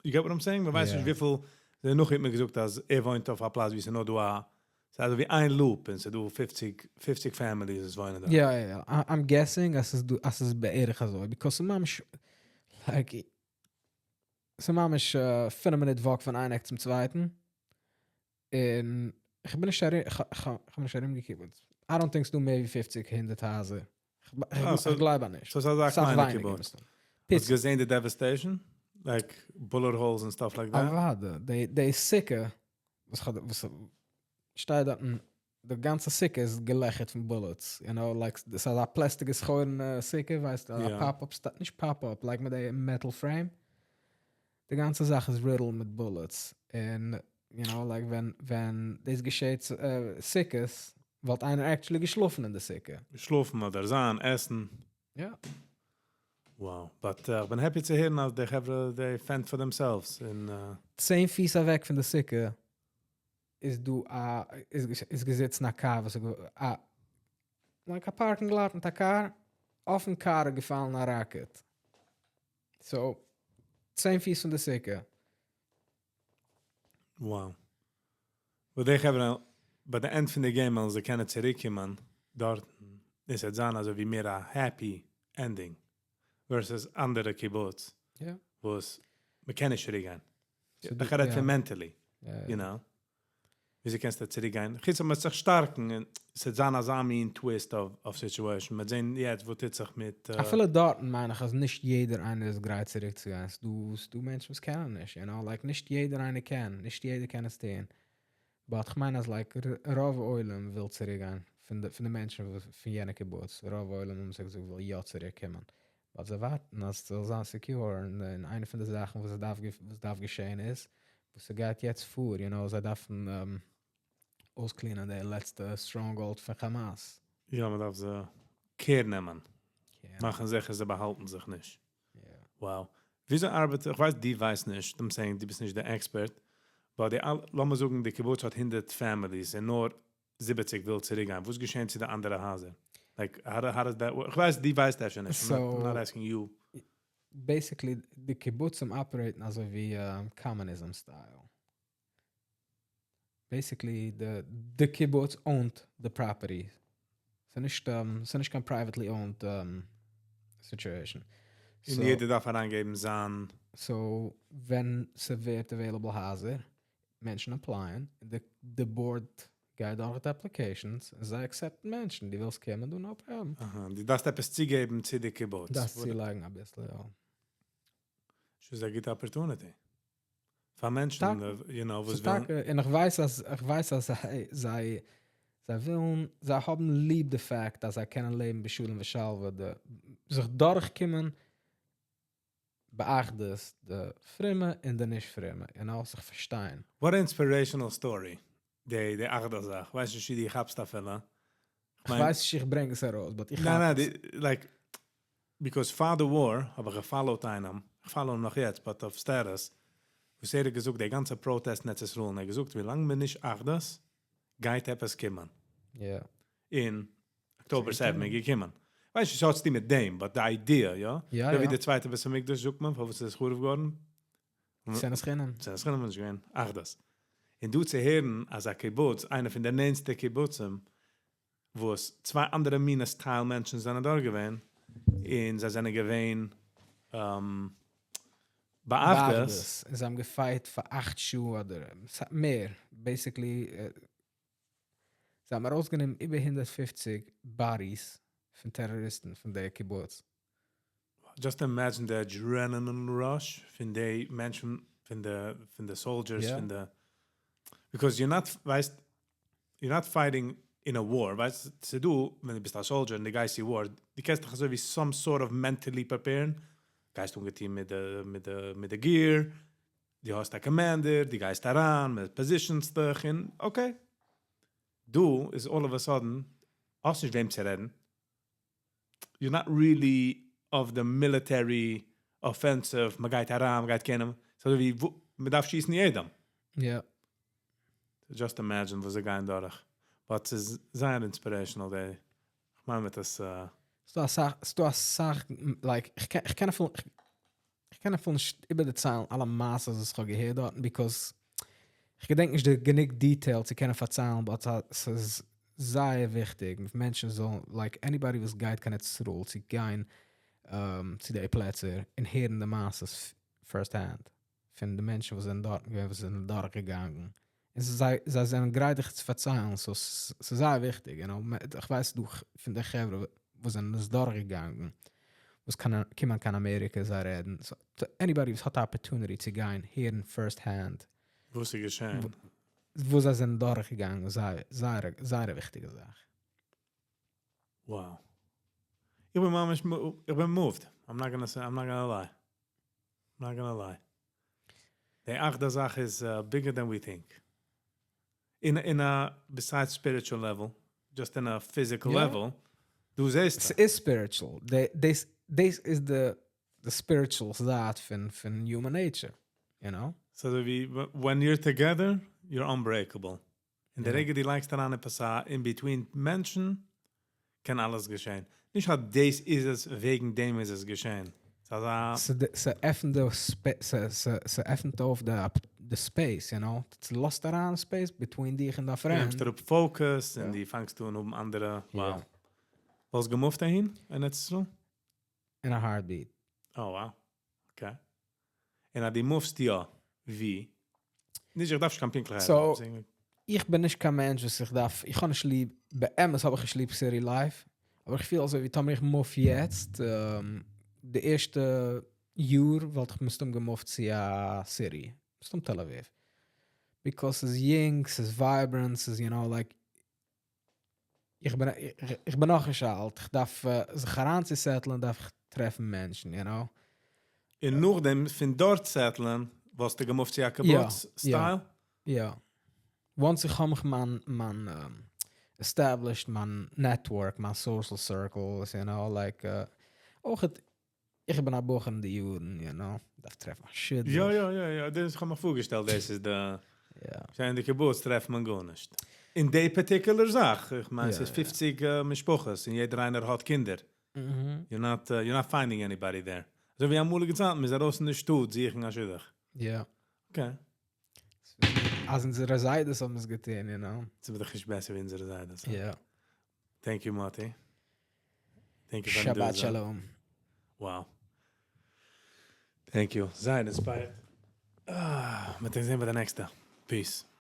you get what I'm saying? מ'ווייסט נישט וויפיל, דער נוחי האט מיר געזאגט אז ער וואוינט אויף א פלאץ ווי ס'איז נאר דא א, ס'איז אזוי ווי איין loop און ס'איז דא 50, 50 families וואס וואוינען דארט. יא יא יא, I'm guessing אז ס'איז דא, אז ס'איז בערך אזוי, because ס'איז ממש like, ס'איז ממש 5 מינוט walk פון איין עק צום צווייטן, און כ'בין נישט ארום, כ'האב נישט ארומגעקוקט, I don't think ס'דא מער ווי 50, 100 הייזער. כ'גלייב אז נישט. So ס'איז אזא קליינע קיבוץ. האסט געזען די devastation? Like bullet holes and stuff like that? אוודאי. די סוכה וואס כ'האב, וואס שטייט דארטן. די גאנצע סוכה איז געלעכערט פון bullets, you know, like, ס'איז אזא פלעסטיגע סחורה'נע סוכה, ווייסט, א pop-up, נישט pop-up, like מיט די metal frame. די גאנצע זאך איז riddled מיט bullets. און, you know, like, ווען דאס געשעט סוכות, וואלט איינער actually געשלאפן אין די סוכה. שלאפן אדער זיין, עסן. יא. Wow. But איך בין happy צו הערן, אז די חברה, they fend for themselves. און, 10 פיס אוועק פון די סוכה איז דא א, איז געזיצן א car, וואס איז א, like א parking lot מיט א car, אויפן car איז געפאלן א rocket. So, 10 פיס פון די סוכה. Wow. But די חברה, ביי די end פון די game, ווען זיי קענען צוריקקומען, דארט, איז עס זיין אזוי ווי מער א happy ending versus אנדערע קיבוץ, וואס מען קען נישט צוריקגיין. איך רעד פון mentally, you know. וויאזוי קענסטו צוריקגיין? חוץ אז מען זיך שטארקן, און עס וועט זיין אזא מין twist of situation. מיר זעען יעצט, וואס טוט זיך מיט אפילו דארט מיין איך, אז נישט יעדער איינער איז גרייט צוריקצוגיין. ס'דא מענטשן, וואס קענען נישט, you know? Like, נישט יעדער איינער קען, נישט יעדער קען עס טון. But איך מיין, אז like, רוב עולם וויל צוריקגיין פון די מענטשן פון יענע קיבוץ. רוב עולם האבן זיך געזאגט, וויל יא צוריקקומען. But זיי ווארטן, אז עס זאל זיין secure. און איינע פון די זאכן, וואס דארף געשען איז, וואס ס'גייט יעצט פאר, you know, זיי דארפן אויס clean ען די לעצטע stronghold פון חאמאס. יא, מען דארף זיי care נעמען. מאכן זיכער, זיי באהאלטן זיך נישט. Wow. וויאזוי ארבעט, איך ווייס, דו ווייסט נישט, I'm saying, דו ביסט נישט דער expert, אבער די, לאמיר זאגן, די קיבוץ האט 100 families און נאר 70 וויל צוריקגיין. וואס געשעט צו די אנדערע הייזער? Like, how does that work? איך ווייס, דו ווייסט דאס שוין נישט. I'm not asking you. Basically, די קיבוצים operate אזוי ווי communism style. Basically, the kibbutz owned the property. ס'איז נישט קיין privately owned situation. און יעדער דארף אריינגעבן זיין So, ווען ס'ווערט available הייזער, מענטשן apply ען, the board גייט דורך די applications, זיי accept מענטשן, דו ווילסט קומען, דו no problem. אהא, דו דארפסט עפעס צוגעבן צו די קיבוץ. דארפסט צולייגן א ביסל, יא. ס'איז א גוטע opportunity. פאר מענטשן, you know, וואס ווילן. און איך ווייס, אז זיי ווילן, זיי האבן ליב די fact, אז זיי קענען לעבן בשלום ושלווה, זיך דורכקומען באחדות, די פרומע און די נישט פרומע, און אויך זיך פארשטיין. What an inspirational story. די אחדות זאך. ווייסט נישט, ווי דו כאפסט אפילו. איך ווייס נישט, איך ברענג עס ארויס, but איך ניין, ניין, like, because פאר the war, האב איך גע follow ט איינעם, איך follow אים נאך יעצט, but אויף status, וואס ער האט געזאגט, די גאנצע protest אין ארץ ישראל, און ער האט געזאגט, ווי לאנג מען נישט אחדות, גייט עפעס קומען. אין October 7 איז געקומען. ווייסט נישט, ס'האט מיט דעם, but the idea, יא? ווי די צווייטע בית המקדש, זאגט מען, וואס איז חרוב געווארן? שנאת חינם. שנאת חינם איז געווען אחדות. און דא צו הערן, אז א קיבוץ, איינער פון די נענטסטע קיבוצים, וואס צוויי אנדערע מיני style מענטשן זענען דארט געווען, און זיי זענען געווען באחדות. באחדות. זיי האבן גע fight פאר 8 שעה אדער מער. Basically, זיי האבן ארויסגענומען איבער 150 bodies פון טעראריסטן פון דער קיבוץ. Just imagine the adrenaline rush פון די מענטשן, פון די soldiers, פון די, because you're not, ווייסט, you're not fighting in a war, ווייסט, דו, ווען דו ביסט א soldier און דו גייסט אין war, דו קענסט דיך אזוי ווי some sort of mentally prepare, גייסט אנגעטון מיט די gear, דו האסט א commander, דו גייסט אריין, מיט positions דיך, און okay. דא איז all of a sudden, האסט נישט וועם צו רעדן. You're not really of the military offensive, מען גייט אריין, מען גייט קענען, אזוי ווי, מען דארף שיסן יעדעם. Just imagine וואס זיי גייען דורך. But ס'איז זייער inspirational, די, איך מיין מיט דאס, ס'דא א סאך, like, איך קען אפילו נישט איבערדערציילן אלע מעשיות, וואס איך האב געהערט דארט, because איך געדענק נישט די גענוג detail צו קענען פארציילן, but ס'איז זייער וויכטיג, מיט מענטשן זאלן, like, anybody וואס גייט קיין ארץ ישראל, צו גיין צו די פלעצער און הערן די מעשיות first hand פון די מענטשן, וואס זענען דארט געווען, וואס זענען דורכגעגאנגען. און זיי זענען גרייט דיך צו פארציילן, so ס'איז זייער וויכטיג, you know. איך ווייס דאך פון די חברה, וואס זענען עס דורכגעגאנגען, וואס קענען קומען קיין אמעריקע, זיי רעדן. So, anybody וואס האט opportunity צו גיין, הערן first hand. וואס איז געשען. וואס זיי זענען דורכגעגאנגען, זייער, זייער, זייער וויכטיגע זאך. Wow. איך בין ממש, איך בין moved. I'm not gonna say, I'm not gonna lie. I'm not gonna lie. די אחדות זאך is bigger than we think. In a, besides spiritual level, just in a physical level, דו זעסט עס איז spiritual. This is the spiritual side פון human nature, you know? So ווי, when you're together, you're unbreakable. אין דער רגע דו לייגסט אריין עפעס in between מענטשן, קען אלעס געשען. נישט אז דאס איז עס, וועגן דעם איז עס געשען. ס'איז ס'עפנט די ס'עפנט אויף the space, you know? ס'לאזט אריין space between דיך און דיין דו נעמסט friend. דערויף focus און יא. דו פאנגסט אן אום אנדערע. Wow. יא. וואלסט געמופט אהין? אין ארץ ישראל? In a heartbeat. Oh, wow. Okay. און אז דו מופסט יא, ווי? נישט, איך דארף נישט קיין פינקטליכקייט. So, איך בין נישט קיין מענטש, וואס איך דארף, איך האב נישט ליב, באמת האב איך נישט ליב city life, אבער איך פיל אזוי ווי טאמער איך move יעצט, די ערשטע יאר וואלט איך מסתם געמופט צו א city, מסתם תל אביב. Because ס'איז יונג, ס'איז vibrant, ס'איז, like, איך בין נאך נישט אלט, איך דארף זיך אריינצוסעטלען, דארף איך טרעפן מענטשן, you know? און נאכדעם, פון דארט סעטלען, וואלסטו געמופט צו א קיבוץ style? יא. Once איך האב מיך מיין established מיין network, מיין social circles, like, אויך איך בין א בחור אין די יארן, דארף טרעפן א שידוך. יא, דאס האב איך מיר פארגעשטעלט, דאס איז די יא. אין די קיבוץ טרעפט מען גארנישט. אין די particular זאך, איך מיין, יא, עס איז יא. 50 משפחות און יעדער איינער האט קינדער. You're not finding anybody there. אזוי ווי אמאליגע צייטן, מ'איז ארויס אין די שטאט, זוכן א שידוך. יא. Okay. אז אונזערע זיידעס האבן עס געטון, you know. ס'איז דאך נישט בעסער ווי אונזערע זיידעס. יא. Thank you, Mati. Thank you for שבת שלום. Wow. Thank you. זייער inspired. Ah, מיר זעען ביי די נעקסטע. Peace.